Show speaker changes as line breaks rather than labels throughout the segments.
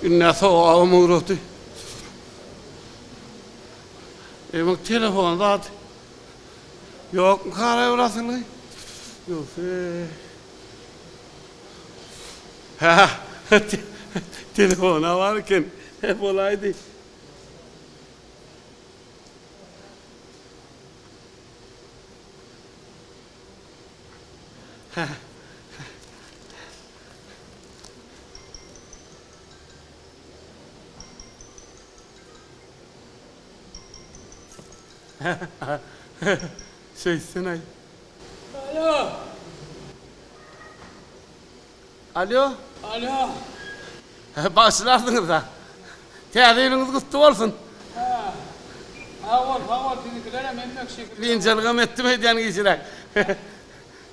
Indi sogabym ugrady. Eý, telefon zat. Ýokmy kara bir asyly? Ýok. Hä, telefona bar eken. Bolaýdy. Şeýtsen-aý.
Alo.
Alo.
Alo.
Bagyşlarsyňyz-da. Täze ýylyňyz gutly bolsun.
Hä. Sag bol, sag bol, siziňkilerem hemmek şekilde.
Biynjalygam etdim öýdýän gijiräk.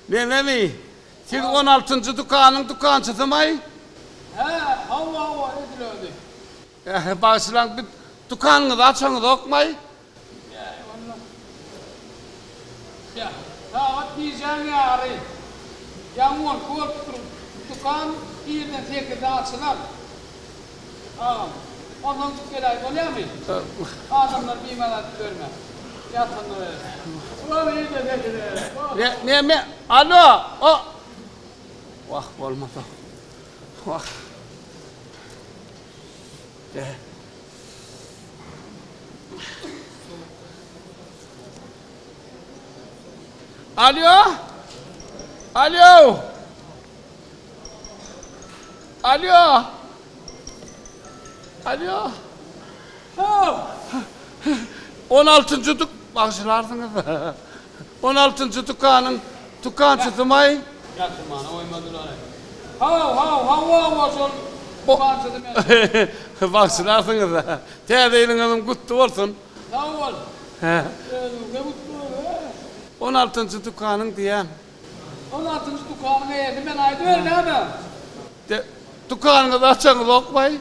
Nememi? Siz on altynjy dükanyň dükançysymaý?
Hä, hawa, hawa, edil özi.
Bagyşlaň, bir dükanyňyzy açaňyzokmaý?
Ýa, onda. Ýa, sagat gijäň ýary. Ýaňy on iki bolup dur. Dükan irden sekizde açylar. Agam, onsoň çykyp geläý bolýamy? Adamlar bimaza edip ýörme. Ýatanda ber. Ulan irden sekizde gerek.
Ne, neme? Alo, o. Wah, bolmasa. Wah. Alo! Alo! Alo! Alo! On altynjy dük bagşylarsyňyz. On altynjy dükanyň dükançysymaý?
Ýatyrmana goýmadylar. Haw, haw, hawa, hawa, şol dükançysy men.
Bagşylarsyňyz. Täze ýylyňyzyň gutly bolsun.
Sag bol. Özüňize gutly bolsun.
On altynjy dükanyň diýýän.
On altynjy dükanyň eýesi men aýdyber näme?
De, dükanyňyzy açaňyzokmaý?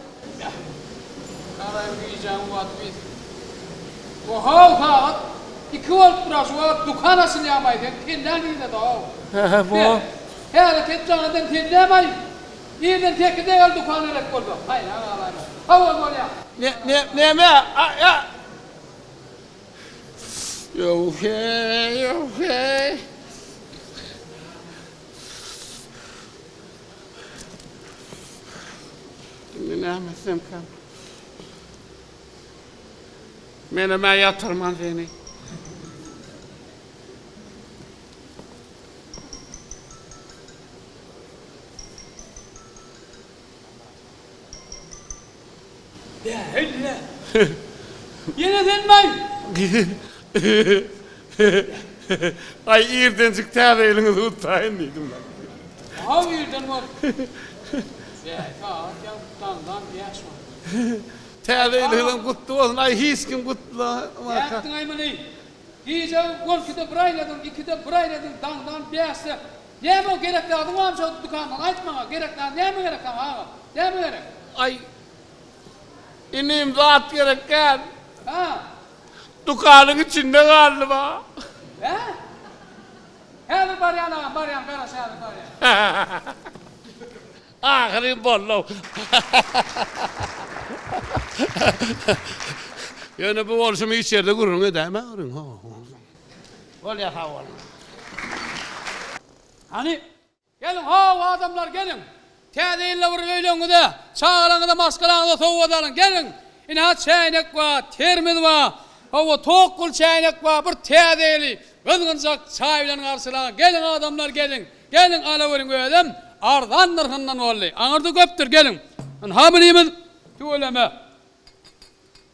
Garaýyn gijäň wagty biz. Ohow sagat iki bolup dur-a şu wagt dükan açylýamaý seň kelläň nirede-ow?
Hä bo.
Häzir ketjanadan sen nämaý? Irden sekizde gel dükan gerek bolsa. Haýran galaýma. Hawa bolýa.
Ne, ne, neme? A, a. Ýow-heý, ýow-heý. Indi näme etsemkäm? Menem-ä ýatyrman seni.
Bähelle! Ýene senmi-aý?
Aý, irdenjik täze ýylyňyzy gutlaýyn diýdim.
Haw, irden bor. Bäý, sagat ýa daňdan bäş boldy.
Täze ýylyňyzam gutly bolsun. Aý, hiç kim gutlamaka.
Nätdiň-aý muny? Gije on ikide bir aýladyň, ikide bir aýladyň, daňdan bäşde. Näme o gerek zadyň barmy şo dükandan aýt maňa gerek zat näme gerek saňa agam näme gerek.
Aý inim zat gerek däl.
Hä.
Dükanyň içinde galdym a.
Hä? Häzir barýan agam barýan garaş häzir barýan.
Ahyryn boldy. Ýöne bu bolşumy hiç ýerde gürrüň edäýmäweriň. Bolýa sag boluň.
Hany, geliň how adamlar geliň. Täze ýylda bir öýleriňize, çagalaryňyza, maşgalaňyza sowgat alyň, geliň. Ine-ha çäýnek bar, termiz bar, hawa tok gul çäýnek bar, bir täze ýyly gyzgynjak çaý bilen garşylaň. Geliň adamlar geliň. Geliň alaweriň özem arzan nyrhyndan boldy. Aňyrda köpdür geliň. Ynha birimiz tüweleme.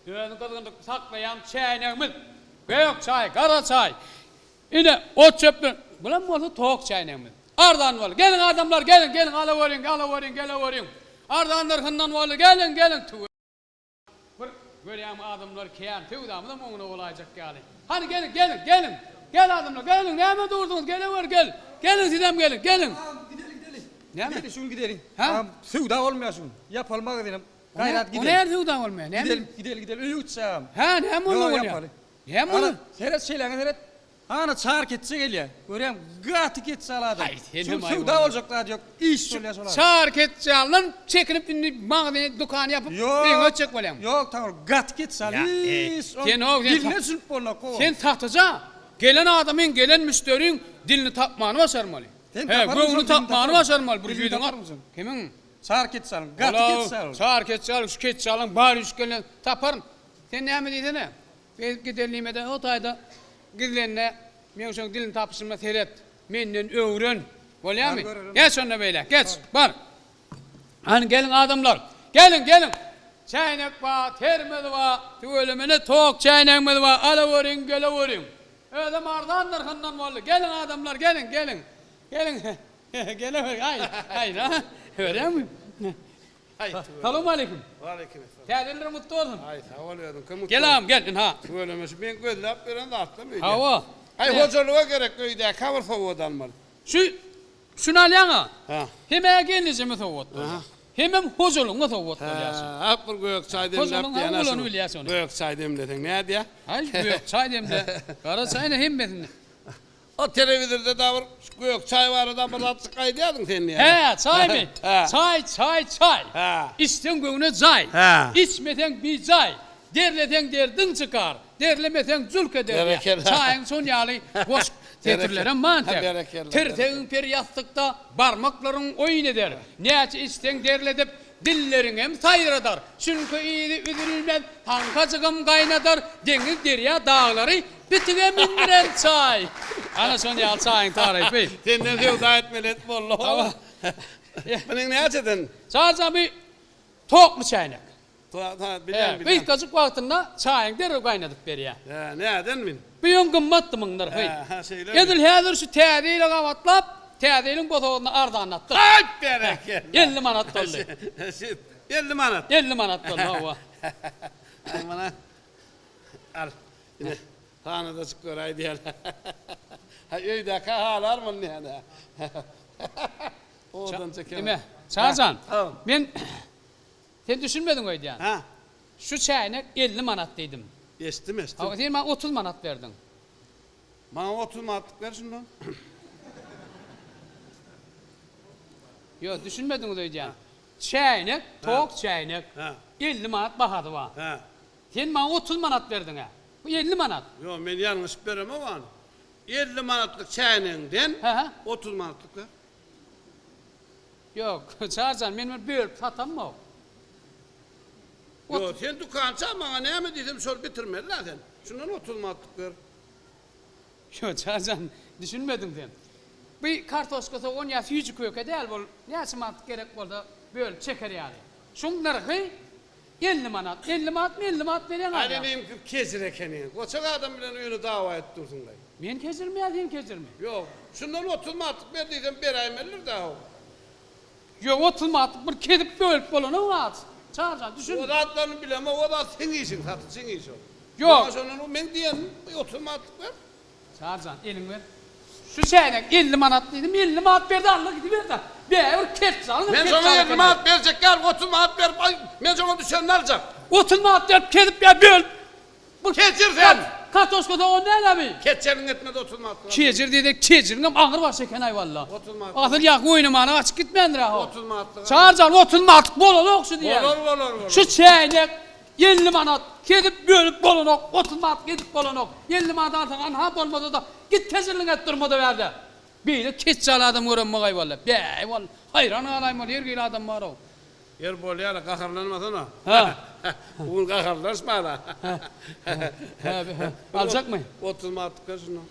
Özüni gyzgynlykda saklaýan çäýnegimiz. Gök çaý, gara çaý. Ine, ot-çöpden, bulam bolsa tok çäýnegimiz. Arzan boldy. Geliň adamlar, geliň, geliň, alaweriň, alaweriň, geleweriň. Arzan nyrhyndan boldy. Geliň, geliň, tüwe. Bir görýäň adamlar kän, söwdamyzam oňuna bolaýjak ýaly. Hany geliň, geliň, geliň. Gel adamlar, geliň, näme durduňyz, gelewer, gel. Geliň sizem geliň, geliň.
Agam, gideli, gideli.
Näme?
Gideli, şu gün gideli.
Hä?
Agam, söwda bolmaýar şu gün. Ýapaly magazyny. Gaýrat
O
gideli.
nähili söwda bolmaýar? Näme?
Gideli, gideli, gideli. Öýe gitjek agam.
Hä, näme onda
Ýok,
bolýar?
ýapaly.
Näme
Ana,
onda?
seret, şeýläňe seret. Ana çar ketçe gelýär. Görýäň, gaty ketçe al adam.
Aý, sen
Şu
hem aý
söwda
bolma.
boljak zat ýok. Iş bolýar şol adam.
Çar ketçaldan çekinip indi magazin dükan ýapyp
Ýok.
öýüňe ötjek bolýaň.
Ýok, Taňry, gaty ketçe al.
Ýa, eý,
Iş,
sen o- sen
diline
sa-
düşünip bolnak o.
Sen satyja gelen adamyň, gelen müşderiň dilini tapmany başarmaly.
Sen
He,
taparmyşyň,
göwnüni
dilini
tapmany
taparmyşyň.
başarmaly. Bir
Dilini
ýüzüň at.
taparmyşyň.
Kimiň?
Çar ketçe alyň, gaty
Ola,
ketçe al.
Çar ketçe al, şu ketçe alyň bar üç gelene taparyn. Sen näme diýsene? Gezip gidenlimede o taýda gizlende meň şoň dilini tapyşyma seret. Menden öwren. Bolýamy?
Bar görelim.
Geç onda beýläk, geç. Bar. Hany geliň adamlar. Geliň, geliň. Çäýnek bar, termiz bar, tüwelemene tok çäýnegimiz bar. Alaweriň, geleweriň. Özem arzan nyrhyndan boldy. Geliň adamlar, geliň, geliň. Geliň. Geleweriň. Aý, aý, ha. Görýäňmi? Salowmaleýkim.
Waleýkim essalam.
Täze ýylyň gutly bolsun.
Aý, sag bol özüň. Kim
Gel agam, gel, ynha.
Tüweleme şu men gözläp ýören zatlam öýde.
Hawa.
Aý, hojalyga gerek öýdäki bir sowgat almaly.
Şu şuny alýaň-a.
Ha.
Hem-ä gelnejeme sowgat bolýar. Hemem hojalygyňa sowgat bolýar şu.
Ha, bir gök çaý demläp
Hojalygyň
diýen
haň bolany bilýär şony.
Gök çaý demleseň nädýä?
Aý, gök çaý demle. Gara çaýyny hemmesini.
O telewizorda da bir şu gök çaý barada bir zatjyk aýdýardyň sen diýýän.
Hä, çaýmy?
Hä.
Çaý, çaý, çaý.
Hä.
Içseň göwne jaý.
Hä.
Içmeseň bijaý. Derleseň derdiň çykar, derlemeseň julk eder diýýär.
Berekella.
Çaýyň şon ýaly goşgy setirlerem bar entek.
Berekella.
Tirsegiň per ýassykda, barmaklaryň oýun eder. Näçe içseň derledip, Dilleriňem saýradar, çünki yzy üzülmez, taňkajygam gaýnadar, deňiz, derýa, daglary bitige mündürer çaý. Ana şon ýaly çaýyň tarypy.
Senden söwda etmeli et boldy.
Hawa.
Munyň näçeden?
Çaja bi tokly çäýnek.
Ta, ta, bilýän, bilýän.
Gysgajyk wagtynda çaýyňy derrew gaýnadyp berýär.
Hä, näden min?
Bu ýöň gymmatdy muň nyrhy.
Hä, hä, şeýlemi?
Edil häzir şu täze ýyla gabatlap, täze ýylyň bosagynda arzanlatdyk.
Aý, berekella!
50 manat boldy.
Şu, 50 manat?
50 manat boldy, hawa.
Aý, mana, al, ine, sanadajyk göräý diýýärler. Haý, öýdäkä halar muny diýýän-ä. Owadan çeken.
Ine, Çajan,
Ha.
men Sen düşünmediň öýdýän.
Ha.
Şu çäýnek 50 manat diýdim.
Eşitdim, eşitdim.
Hawa, sen maňa 30 manat berdiň.
Maňa 30 manatlyk ber şundan.
Ýok, düşünmediňiz öýdýän. Çäýnek, tok çäýnek.
Ha.
50 manat bahasy bar.
Ha.
Sen maňa 30 manat berdiň-ä. Bu 50 manat.
Ýok, men ýalňyşyp beremok ony. 50 manatlyk çäýnegiňden
Ha.
30 manatlyk ber.
Ýok, Çarjan, men muny bölüp satamok.
Ýok, sen dükança maňa näme diýsem şol bitirmeli-dä sen. Şundan 30 manatlyk ber.
Ýok, Çarjan, düşünmediň sen. Bu kartoşka sogan ýa süýji köke däl bol, näçe manatlyk gerek bolsa bölüp çeker ýaly. Şuň nyrhy 50 manat. 50 manatmy, 50 manat berýäň
Aý,
aýdýan.
neneňki kejir ekeniň. Goçak adam bilen öýüne dawa edip dursuň-laý.
Men kejirmi ýa sen kejirmi?
Ýok, şundan 30 manatlyk ber diýsem beräýmelidir-dä o.
Ýok, 30 manatlyk bir kesip bölüp bolanok az. Çarjan, düşün.
O zatlaryny bilemok, o zat seň işiň, satyjyň işi o.
Ýok.
Maňa şondan o meň diýenim 30 manatlyk ber.
Çarjan, eliňi ber. Şu çäýnek 50 manat diýdim, 50 manat berdi, alla gidiber-de. Bäbir kes çalyň.
Men şoňa 50 manat berjek däl, 30 manat berip, aý, men şoňa düşenini aljak.
30 manat berip, kesip ýa bölüp.
Bu kejir sen!
Kartoşka sogan däl abi.
Keçjeliň etmedi 30 manat.
Kejir diýdi, kejiriňem agyr baş eken aý walla.
30 manat.
Asyl ýa oýnamana gaçyp gitmändir ha.
30 manatlyk.
Çarjan 30 manatlyk bolanok şu diýýär.
Bolar, bolar, bolar.
Şu çäýnek 50 manat kesip bölüp bolanok, 30 manat edip bolanok. 50 manat alsaň anha bolmasa-da git kejirliň et durma-da bärde. Beýle keçjal adam göremok aý walla. Bäý walla. Haýran galaýmaly her hili adam bar-ow.
Ýer bolýar-a, gaharlanmasana.
Hä.
Bu gün gaharlaşma-la.
Hä, aljakmy?
30 manatlyk ber şundan.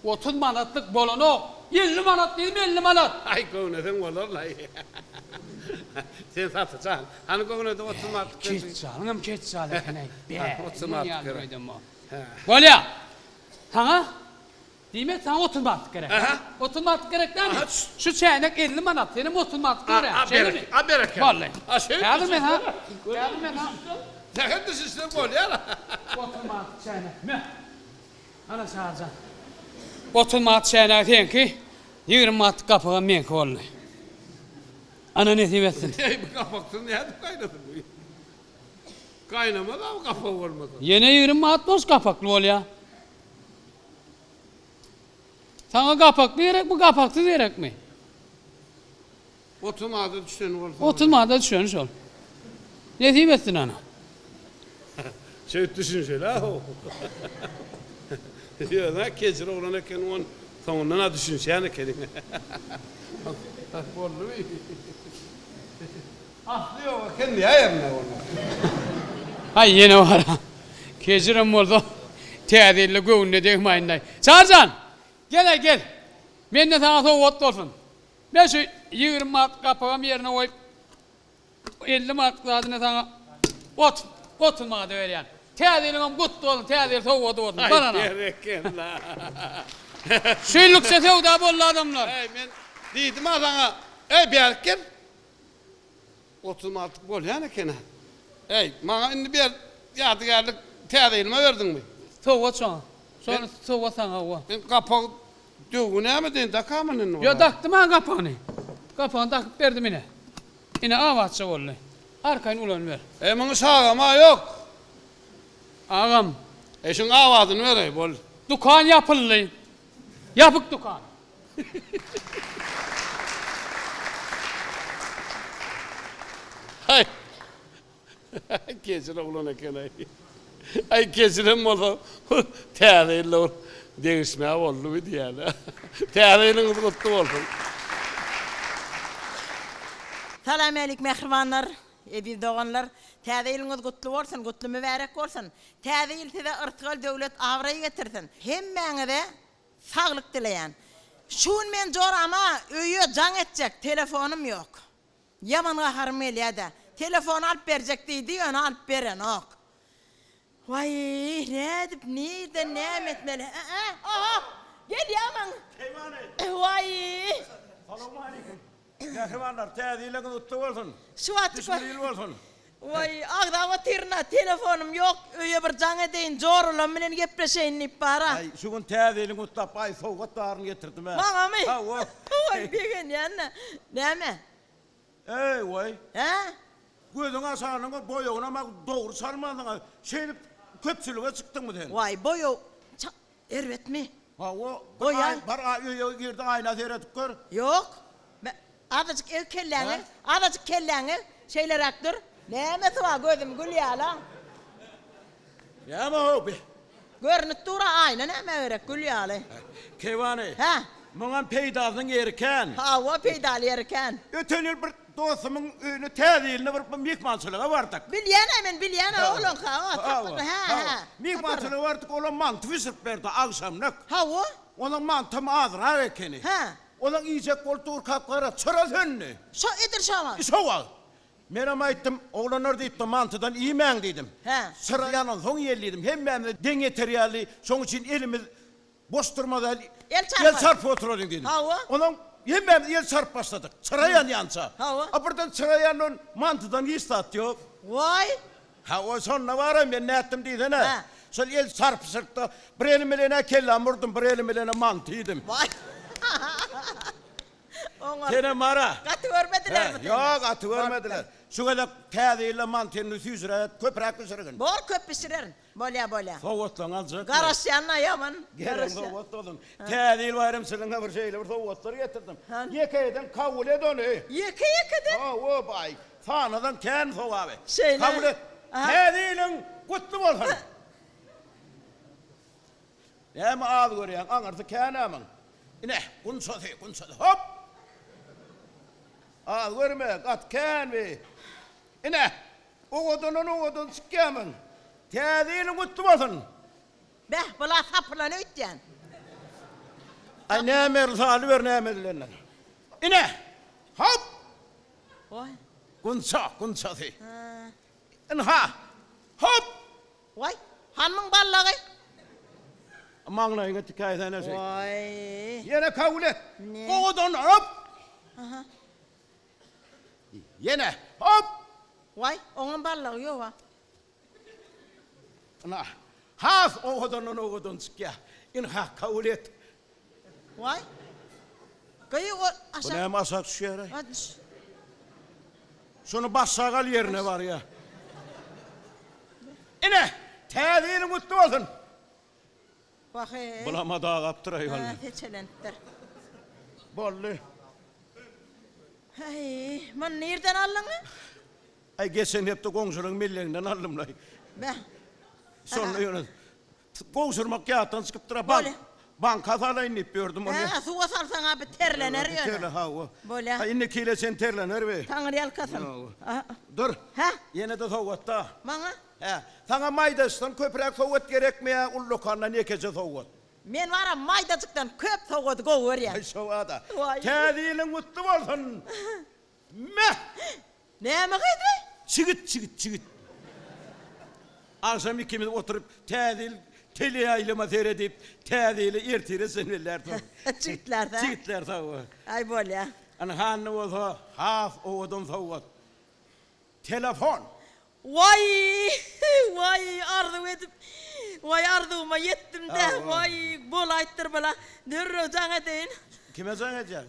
30 manatlyk bolanok. 50 manat diýdim, 50 manat.
Aý, göwneseň bolar-laý. Sen satyjy al. Hany göwnede 30 manatlyk ber.
Keçjalyňam keçjal eken-äý. Bä,
30 manatlyk gerek.
Bolýa. Saňa Diýmek, saňa 30 manatlyk gerek.
Aha.
30 manatlyk gerek dälmi?
Aha.
Şu çäýnek 50 manat, senem 30 manatlyk gerek.
A,
Şeýlemi?
berek, a berekella.
Wallay.
A şeýdip
Häzir men ha.
düşüşsene.
Häzir men ha.
Sähel düşüşse bolýar.
30 manatlyk çäýnek. Me. Ana Şarjan. 30 manat çäýnek seňki, 20 manatlyk gapagam meňki boldy. Ana nesip etsin.
Eý, bu gapaksyz nädip gaýdasyn bu? Gaýnamaz abi gapagy bolmasa.
Ýene 20 manat boş gapakly bolýa. Saňa gapakly gerekmi, gapaksyz gerekmi?
30 manada düşeni bolsa.
30 manada düşeni şol. Nesip etsin ana.
Şeýdip düşünşeli ha. Ýöne kejir oglan eken on soňundan ha düşünşýän ekeniň. Boldumy? Asly ýok eken diýä ýerine bolmasa.
Haý ýene bar. Kejirem bolsa täze ýylda göwnüne degmäýin-laý. Çarjan! Gel-aý gel. Mende saňa sowgat bolsun. Men şu 20 manat gapagam ýerine goýup 50 manat zadyny saňa ot 30 manada berýän. Täze ýylyňam gutly bolsun, täze ýyl sowgady bolsun. Bar ana.
Aý berekella.
Şu ýyllykça söwda boldy adamlar.
Äý men diýdim-a saňa. Äý bärik gel. 30 manatlyk bolýan eken-ä. Äý, maňa indi ber, ýadygärlik täze ýylyma berdiňmi?
Sowgat şoňa. Şony sowgat saňa, hawa.
Men gapagy döwgi näme deýin, dakamyn indi
Ýo, dakdym-a gapagyny. Gapagyny dakyp berdim ine. Ine, abatja boldy. Arkaýyn ulanyber.
Äý, muň şagam-a ýok.
Agam.
Äý, şuň abadyny beräý, boldy.
Dükan ýapyldy. Ýapyk dükan.
Aý. Kejir oglan eken aý. Aý kejirem bolsa täze ýylda bir degişme boldumy diýýän. Täze ýylyňyz gutly bolsun.
Salam älik mähribanlar, eziz doganlar. Täze ýylyňyz gutly bolsun, gutly mübärek bolsun. Täze ýyl size yrsgal, döwlet, abraý getirsin. Hemmäňize Saglyk dileýän. Şu gün men jorama öýe jaň etjek, telefonym ýok. Ýaman gaharym gelýä-dä. Telefon alyp berjek diýdi, ýöne alyp berenok. Waý, nädip, nirden, näme etmeli? Ä-ä, aha, gelýä maň.
Keýwany.
Waý.
Salowmaleýkim. Mähribanlar, täze ýylyňyz gutly bolsun.
Şu wagtjyk
Düşümli ýyl bolsun.
Waý, agzap otyryn-a, telefonym ýok, öýe bir jaň edeýin, joralam bilen gepleşeýin diýip bar-a.
Aý, şu gün täze ýylyň gutlap, aý, sowgat baryny getirdim-ä.
Maňamy?
Hawa.
Waý, begenýän-dä. Näme?
Eý, waý.
Hä?
Gözüň aşagynyň boýagynam-a dogry çalmansyň-a. Şeýdip köpçülige çykdyňmy sen?
Waý, boýag ça, erbetmi?
Hawa,
Goýaý.
Bar, öýe girdi, aýna seredip gör.
Ýok. Me, azajyk eg kelläňi, azajyk kelläňi şeýleräk dur. Nämesi bar, gözüm gül ýaly-a.
Näme how bi?
Görnüp dur-a, aýna nämä gerek, gül ýaly.
Keýwany.
Hä?
Muňam peýdasynyň ýeri kän.
Hawa, peýdaly ýeri kän.
Öten ýyl bir dostumyň öýüne täze ýylynda bir myhmançylyga bardyk.
Bilýän-ä men, bilýän-ä oglanka, hawa, tapyr, hä, hä.
Myhmançylyga bardyk, olam manty bişirip berdi agşamlyk.
Hawa.
Onuň mantam azrak ekeni.
Hä.
Onuň iýjek bolup durkak gara çyra söndi.
Şo edil şo wagt.
Şo wagt. Menem aýtdym, oglanlar diýipdim, mantydan iýmäň diýdim.
Hä.
Çyra ýanansoň iýeli diýdim. Hemmämize deň ýeter ýaly, şoň üçin elimiz Boş durmaz el,
El çarpar.
el çarpyp oturalyň diýdim.
Hawa.
Onam hemmämiz el çarpyp başladyk. Çyra ýanýança.
Hawa.
A birden çyra ýandan mantydan hiç zat ýok.
Waý.
Hawa, şonda baram men nätdim diýsene.
Hä.
Şol el çarpyşykda bir elim bilen-ä kellämi urdum, bir elim bilenem manty iýdim.
Waý. Oňa.
Senem bar-a.
Gaty görmedilermi seni?
Ýok, gaty görmediler. Şu gezek Täze ýylda mantyny süýjüräk, köpräk bişirgin.
Bor, köp bişirerin. Bolýa bolýa.
Sowgatlaryňy aljak.
Garaşýan-da ýaman.
Gelen sowgat bolsun. Täze ýyl baýramçylygyna bir şeýle bir sowgatlar getirdim. Ýeke ýekeden kabul et ony.
Ýeke ýekeden?
Hawa baý. Sanadan kän sogaby.
Şeýle.
Kabul et. Täze ýylyň gutly bolsun. Näme az görýäň, aňyrsy kän-ä muň. Ine, gunçasy, gunçasy. Hop! Az görme, gaty kän bi. Ine, owadandan owadan çykýamyň. Täze ýylyň gutly bolsun!
Beh, bula sapylan öýtýän.
Aý, näme salyber näme edilenden. Ine, hop!
Waý.
Gunça, gunçasy. Ynha, hop!
Waý, hanmyň ballagy?
Maňlaýyňa tikäýsene şeý.
Waý.
Ýene kabul et. Owadan, hop!
Aha.
Ýene, hop!
Waý, oňam ballagy ýog-a.
Ynha, has owadandan owadan çykýar. Ynha, kabul et.
Waý. Gyý, o aşak.
Bu näme aşak düşýär-aý?
A, düş.
Şuny başga gal ýerine barýar. Ine, Täze ýylyň gutly bolsun!
Wah-eý.
Bulama dagapdyr-aý walla.
Hä, seçelenipdir.
Boldy.
Häý, muny nirden aldyň?
Aý, geçen hepde goňşularyň melleginden aldym-laý.
Beh.
Şonda ýöne gowşurmak ýatdan çykypdyr-a. Bank, banka salaýyn diýip ýördüm ony.
Hä, suwa salsaň-a bi terlener ýöne.
Terle, hawa.
Bolýa.
Aý, indi kile çen terlener bi.
Taňry ýalkasyn.
Dur.
Hä?
Ýene-de sowgat-da.
Maňa?
Hä, saňa maýdaçdan köpräk sowgat gerekmi ýa ullakandan ýekeje sowgat?
Men bara maýdajykdan köp sowgady gowy görýän.
Aý, şobada.
Waý.
Täze ýylyň gutly bolsun! Meh!
Näme gyz bi?
Çigit, çigit, çigit. Agşam ikimiz oturyp Täze ýyl teleýaýlyma seredip, Täze ýyly ertire çenli bellärdik.
Çigitler-dä?
Çigitler, hawa.
Aý, bolýa.
Ynha, indi bolsa has owadan sowgat. Telefon!
Waý, waý, arzuw edip, waý, arzuwyma ýetdim-dä, waý, bolaýypdyr bula. Derrew jaň edeýin.
Kime jaň edýäň?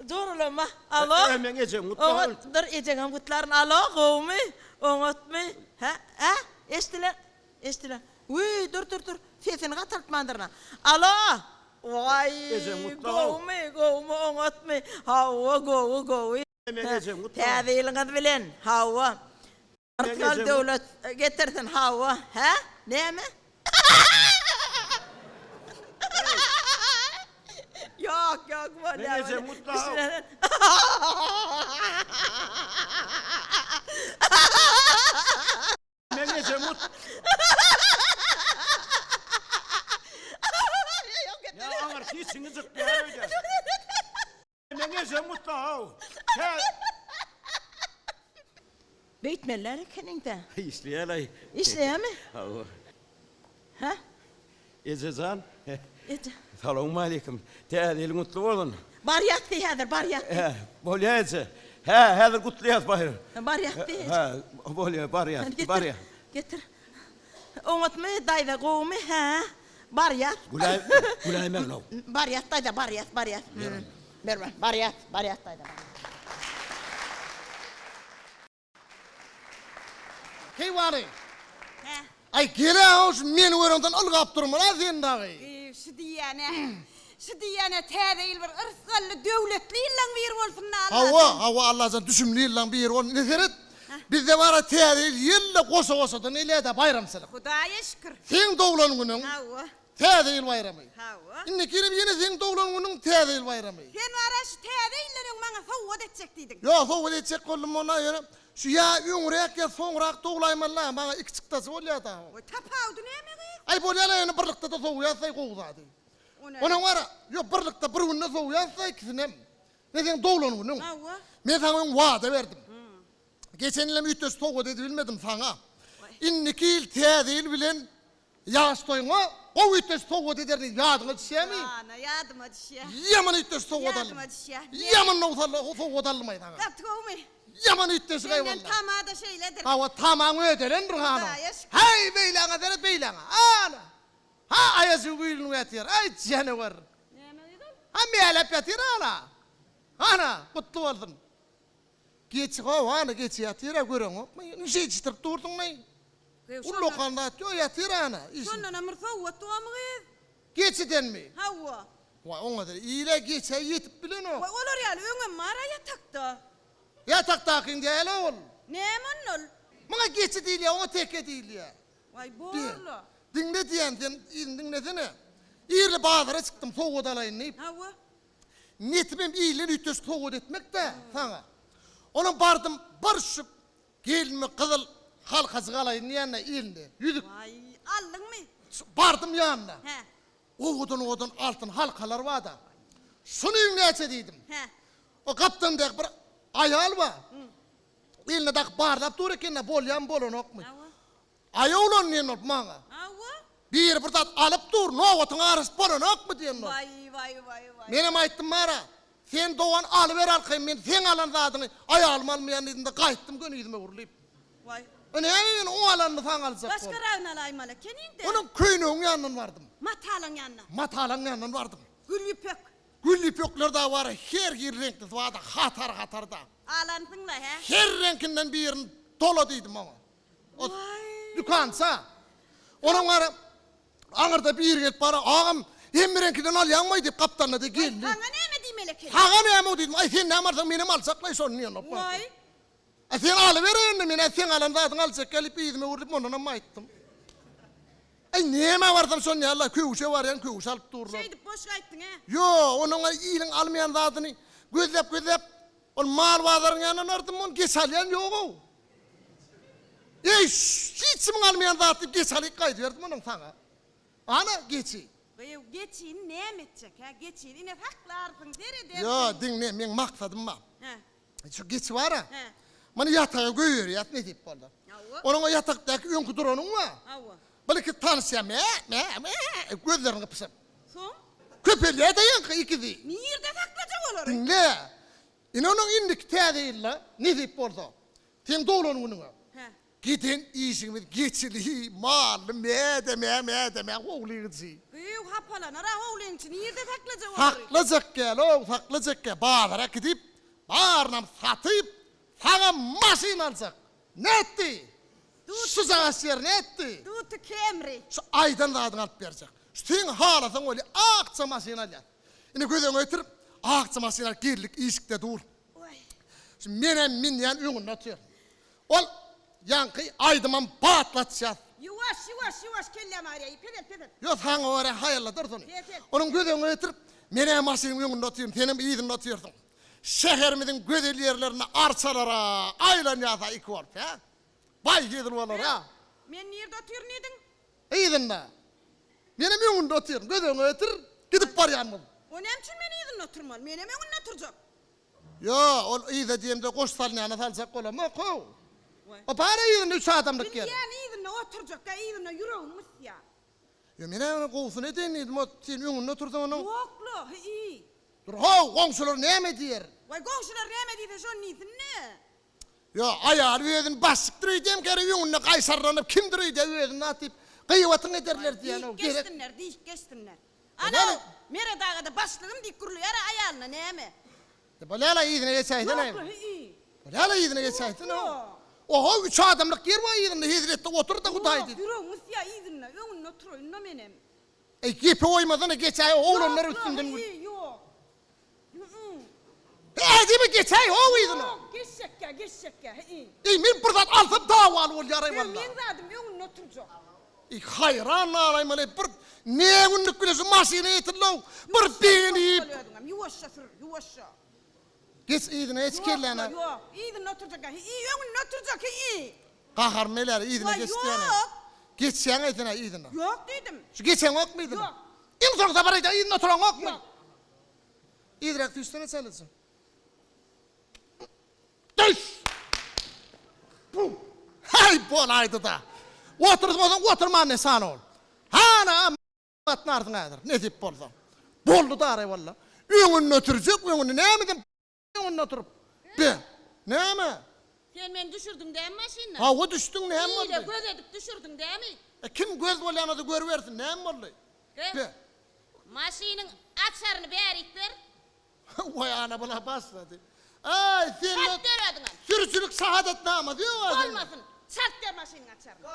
Joralama. Alo?
E, meň ejem gutlar.
Oňat, dur, ejeňem gutlaryn. Alo, gowumy? Oňatmy? Hä, hä, eşdiler, eşdiler. Wiý, dur, dur, dur, sesini gataltmandyryn-a. Alo? Waý, gowumy, gowumy, oňatmy? Hawa, gowy, gowy. Täze ýylyňyz bilen, hawa. Rysgal döwlet getirsin, hawa. Hä? Näme? Ýok, ýok, bolýar.
Ejem gutlag. Men ejem gut. Ýa aňyrsy içiňi jykýar öýdýän. Meň ejem gutla-ow. Tä.
Beýtmeliler ekeniň-dä.
Işleýär-aý.
Işleýärmi?
Hawa.
Hä?
Eje jan.
Eje.
Salowmaleýkim. Täze ýylyň gutly bolsun.
Bar ýat diý häzir, bar ýat diý.
Hä, bolýa eje. Hä, häzir gutlaýas baýram.
Bar ýat diý eje.
Hä, bolýa, bar ýat, bar ýat.
Getir. Oňatmy daýza, gowumy? Hä? Barýas.
Güläý, güläýmegin-ow.
Barýas daýza, barýas, barýas. Berme, barýas, barýas daýza.
Keýwany.
Hä.
Aý, gel-ä-ow, şu meni göreňden ylgap durmaly-a sen dagy.
Eý, şu diýýän-ä. Şu diýýän-ä täze ýyl bir yrsgally, döwletli ýyllaň biri bolsun-da, Allajan.
Hawa, hawa, Allajan, düşümli ýyllaň biri bolsun. Ine seret, bizde bar-a täze ýyl ýylda goşa-goşadan elýä-dä baýramçylyk.
Hudaýa şükür.
Seň doglan günüň.
Hawa.
Täze ýyl baýramy.
Hawa.
Indiki ýylam ýene seň doglan günüň Täze ýyl baýramy.
Sen bar-a şu täze ýyldan öň maňa sowgat etjek diýdiň.
Ýok, sowgat etjek boldum onda ýöne şu ýa öňräk ýa soňrak doglaýmaly-la, maňa iki çykdajy bolýa-da.
Goý, tapawudy näme gyz?
Aý bolýa-la ýöne birlikde-de sowýas-aý gowy zady.
O näme?
Onuň bar-a, ýok birlikde bir günde sowýas-da ikisinem. Ne seň doglan günüň.
Hawa.
Men saňa öň wada berdim. Geçen ýylam üýtgeşik sowgat edibilmedim saňa. Indiki ýyl Täze ýyl bilen Ýaş toýuňa gowy üýtgeşik sowgat ederin ýadyňa düşýämi?
Jana, ýadyma düşýä.
Ýaman üýtgeşik sowgat aldym.
Ýadyma düşýä.
Ýaman nowsal sowgat aldym-aý saňa.
Gaty gowumy?
Ýaman üýtgeşik aý
Senden
walla.
tama-da şeýledir.
Hawa, tamaň ödelendir hany.
Hudaýa şükür.
Häý, beýläňe seret, beýläňe. Ana! Ha, aýajygy güýlünip ýatyr. Aý, janawer.
Näme gyz ol?
Ha, mäläp ýatyr ana. Ana, gutly bolsun. Geçi how, ana, geçi ýatyr-a, göreňokmy? Indi şeýdişdirip dursuň-laý. Ullakan zat ýok, ýatyr ana.
Şondanam bir sowgat bormy gyz?
Geçidenmi?
Hawa.
Waý, oňa-da ile geçä ýetip bilenok.
Waý, olar ýaly öňem bar-a ýatakda.
Ýatakdakyň däl-ä ol.
Näme onda ol?
Muňa geçi diýilýär, oňa teke diýilýär.
Waý, borla.
Diňle diýýän, sen yzyny diňlesene. Irli bazara çykdym, sowgat alaýyn diýip.
Hawa.
Niýetimem ilden üýtgeşik sowgat etmek-dä saňa. Onam bardym, bir şu Gelinime gyzyl halkajyk alaýyn diýende elinde ýüzük.
Waý, aldyňmy?
Bardym ýanyna.
Hä.
Owadan-owadan altyn halkalar bar-da. Şunyň näçe diýdim.
Hä.
O gapdalyndaky bir aýal bar. Eline dakyp barlap dur eken-de, bolýamy, bolanokmy.
Hawa.
Aý oglan diýen bolup maňa.
Hawa.
Biri bir zat alyp dur, nobatyň arasy bolanokmy diýen bolup.
Waý, waý, waý, waý.
Menem aýtdym bara, sen dogan alyber arkaýyn, men seň alan zadyňy aýalym almaýan diýdim-de gaýtdym göni ýüzüme urlyp.
Waý.
O näme men oň alanyny saňa aljak bolup.
Başgaragyny alaýmaly ekeniň-dä.
Onuň köýnegiň ýanyndan bardym.
Matalaň ýanyna.
Matalaň ýanyndan bardym.
Gül ýüpek.
Gül ýüpekler dagy bar, her hili reňklisi bar-da, hatar-hatar-da.
Alansyň-la, hä?
Her reňkinden birini dola diýdim oňa.
Waý!
Dükança. Onuň gara aňyrda biri gelip bara, agam, hemmereňkiden alýaňmaý diýip gapdalynda geldi.
Saňa näme diýmeli eken?
Saňa näme diýdim. Aý sen näme alsaň menem aljaklaý şony diýen.
Waý.
A sen alyber indi, men-ä seň alan zadyňy aljak gelip yzyma öwrülip ondanam aýtdym. Aý nämä barsam şony ýaly köwşe barýan köwüş alyp durlar.
Şeýdip boş gaýtdyň hä?
Ýok, onuň iliň almaýan zadyny gözläp-gözläp ol mal bazaryň ýanyna bardym, ony geç alýan ýog-ow. Eý, hiç kimiň almaýan zat diýip geç alyp gaýdyberdim onuň saňa. Ana, geçi.
Gyýw, geçini näme etjek, hä? Geçini ine saklarsyň, seredersiň.
Ýok, diňle, meň maksadym bar.
Hä.
Şu geçi bar-a.
Hä.
Muny ýataga goýberýäs nesip bolsa.
Hawa.
Onuň o ýatakdaky öňki duranyň bar.
Hawa.
Bir-iki tanyşýar, mä, mä, mä, gözlerini gypyşyp.
Soň?
Köpelýär-de ýaňky ikisi.
Nirde saklajak olary?
Diňle. Ine onuň indiki täze ýylda nesip bolsa, seň doglan günüňe.
Hä.
Giden işigimiz geçili, mally, mä-de-mä, mä-de-mä, howlyň içi.
Gyýw, hapalanar-a howlyň içi, nirde saklajak olary?
Saklajak gel-ow, saklajak gel. Bazara gidip, barynam satyp, saňa maşyn aljak. Nätdi? Şujagaş ýer nätdi?
Duty Camry.
Şu aýdan zadyňy alyp berjek. Şu seň halasaň bolýa, akja maşyn alýas. Indi göz öňüňe getir, akja maşyn alyp geldik, işikde dur. Şu menem münýän öňünde otyr. Ol ýaňky aýdymam patlatýas.
Ýuwaş, ýuwaş, ýuwaş kelläm agyrýar. Pesel, pesel.
Ýok, saňa görä haýalladar ony.
Pesel.
Onuň göz öňüne getirip, men-ä maşynyň öňünde otyryn, senem yzynda otyrsyň. Şäherimiziň gözel ýerlerinde arçalara aýlanýas-a iki bolup, hä? Baý hezil bolar-a.
Men nirde otyryn diýdiň?
Yzynda. Menem öňünde otyryn. Göz öňüne getir, gidip barýanmyz.
O näme üçin men yzynda oturmaly? Menem öňünde oturjak.
Ýo, ol yza diýemde goş salynýana saljak bolamok-ow. O bar-a yzynda üç adamlyk ýer.
Bilýän yzynda oturjak-da, yzynda ýüregim gysýar.
Ýo, men-ä ony gowusyny edeýin diýdim, o sen öňünde otursaň onuň.
Ýok-la, hy-ý.
Dur, how, goňşular näme diýer?
Waý, goňşular näme diýse şony diýsin-dä.
Ýo, aýaly özüni başlykdyr öýdýän kere öňünde gaýşarlanyp kimdir öýdýär özüni zat diýip, gyýbatyňy ederler diýýän-ow,
Diýip
gerek.
geçsinler, diýip geçsinler. Ana, Meret aga-da başlygym diýip gürleýär-ä aýalyna, näme?
Bolýa-la, yzyna geçäýsene.
Ýok-la, hy-ý.
Bolýa-la, yzyna geçäýsene. Oho, üç adamlyk ýer bar yzynda, hezretde otur-da Hudaý
Ýok,
diýip.
ýüregim gysýar yzynda, öňünde oturaýyn-da menem.
Eý, gepe goýmasana, geçäý, oglanlar üstünden
Ýok-la,
gül.
hy-ý, ýok. Hy-y.
Hä, diýme, geçäý, how yzyna.
Ýok, geçjekkä, geçjekkä, hy-y.
Eý, men bir zat alsam dawaly bolýar-aý walla.
Meň zadym öňünde oturjak.
Eý, haýran galaýmaly, bir ne günlük bile şu maşyna ýetildi-ow, bir begenip.
Ýuwaşja sür, ýuwaşja.
Geç yzyna, geç kelläne.
Ýok, ýok, yzynda oturjak, hy-y, öňünde oturjak, hy-y.
Gaharym geler, yzyna geç diýýän.
Ýok.
Geçýäň aýtsana yzyna.
Ýok diýdim.
Şu geçeňokmy yzyna?
Ýok.
Iň soň sapar aýdýan yzynda oturaňokmy?
Ýok.
Yzrak düşsene çalaja. Düş! Bu. Haý bolaýdy-da. Oturmasaň oturman nesan ol. Hana gatnarsyň häzir, nesip bolsa. Boldy daraý walla. Öňünde oturjak, öňünde nämeden öňünde oturyp. Be, näme?
Sen meni düşürdiň dämi maşyndan?
Hawa düşdüň, näme boldy?
Ile göz edip düşürdiň dämi?
E, kim göz bolýan bolsa görübersin, näme boldy?
Be. Maşynyň açaryny bärik ber.
Waý ana bula başlady. Aý sende
Çalt ber özüňem.
sürüjilik şahadatnamasy ýok a sende.
Bolmasyn. Çalt ber maşynyň açaryny.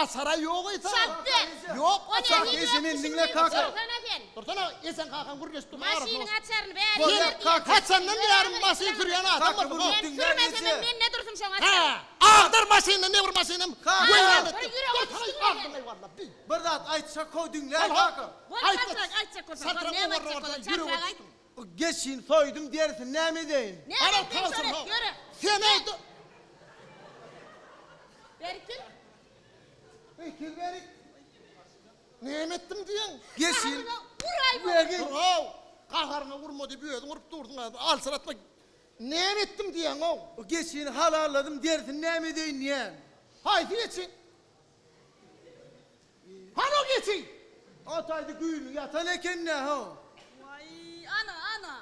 Açara ýok eý saňa.
Çalt ber.
Ýok
O
açar.
nähili
Eje meni diňle kaka.
Dursana sen.
Dursana ejeň kakaň gürleşip durma arasyna.
Maşynyň açaryny bärik
Sen
ber diýen.
haçandan bäri maşyn sürýän adam
Kaka,
bolduň.
bu-
Men
Diňle
sürmesem
eje.
mende dursun şoň
Hä,
açary.
agdar maşynyny ne bir maşynym
Kaka.
weýran etdi.
Bir ýürege
Dursana
düşdüň
agdyň eý walla bi.
Bir zat aýtsak how diňle
Al,
kaka.
Bol
Aýt,
çaltrak aýtjak bolsaň.
Çaltrak
Näme
owarra
aýtjak
owarra
bolsaň
ýürege
çaltrak aýt.
düşdüň.
Geçin soýdum dersin näme edeýin.
Näme
Ara
etseň
kalsyn
şony et
how.
ýöre.
Sen aýt.
Berkil.
Eý gel bärik. Näme etdim diýeň?
Geçin.
Gaharyňa uraý
Dur how. Gaharyňa urma diýip özüň urup dursuň häzir. Alçyratma. Näme etdim diýeň-ow?
Geçini halalladym dersin näme edeýin diýen.
Haýsy geçi? Hany o geçi?
Ataýdy güýlüp ýatan eken-dä how.
Waý, ana, ana.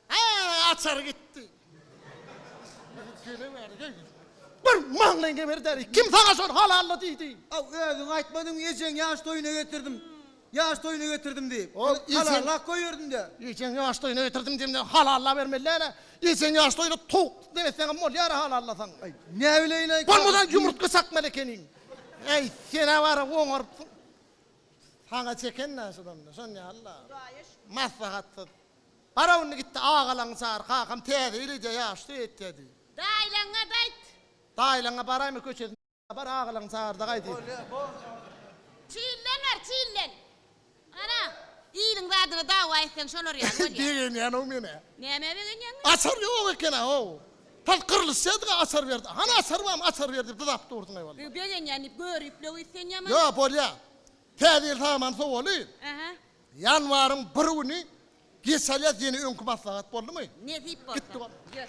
Hä, açar gitdi. Bir maňlaýyň geber däri. Kim saňa şony halalla diýdi?
Aw, özüň aýtmadyňmy ejeň ýaş toýuna getirdim. Ýaş toýuna getirdim diýip.
Ol
Halallap goýberdim-dä.
Ejeň ýaş toýuna getirdim diýemde halalla bermeli däl-ä. Ejeň ýaş toýuna towuk demeseňem bolýar-a halallasaň.
Aý, näbileýin-aý.
Bolmasa ýumurtga çakmaly ekeniň. Äý, sen-ä bara oňarypsyň. Saňa çeken-dä şudan-da, şon ýaly-la. Maslahatsyz. Bar-a indi git-de agalaňy çagyr, kakam täze ýyl edýär, ýaş toý etýär diý.
Daýylaňa-da aýt.
Daýylaňa baraýma köçesinde. Bar agalaň çagyrda gaýdy.
Çilden bar, çilden. Ana, iliň zadyna dawa etseň şolar ýaly bolýar.
Begenýän-ow men-ä.
Nämä begenýäň?
Açar ýok eken-a-ow. Tas gyrlyşýardyk-a açar berdi. Hany açar barmy, açar ber diýip dyzap dursuň-aý walla.
Begenýän diýip göriplik etseň ýaman.
Ýok, bolýa. Täze ýyl samany sowaly.
Aha.
Ýanwaryň bir güni geç alýas ýene öňki maslahat boldumy?
Nesip bolsa.
Gitdi walla.
Ýör.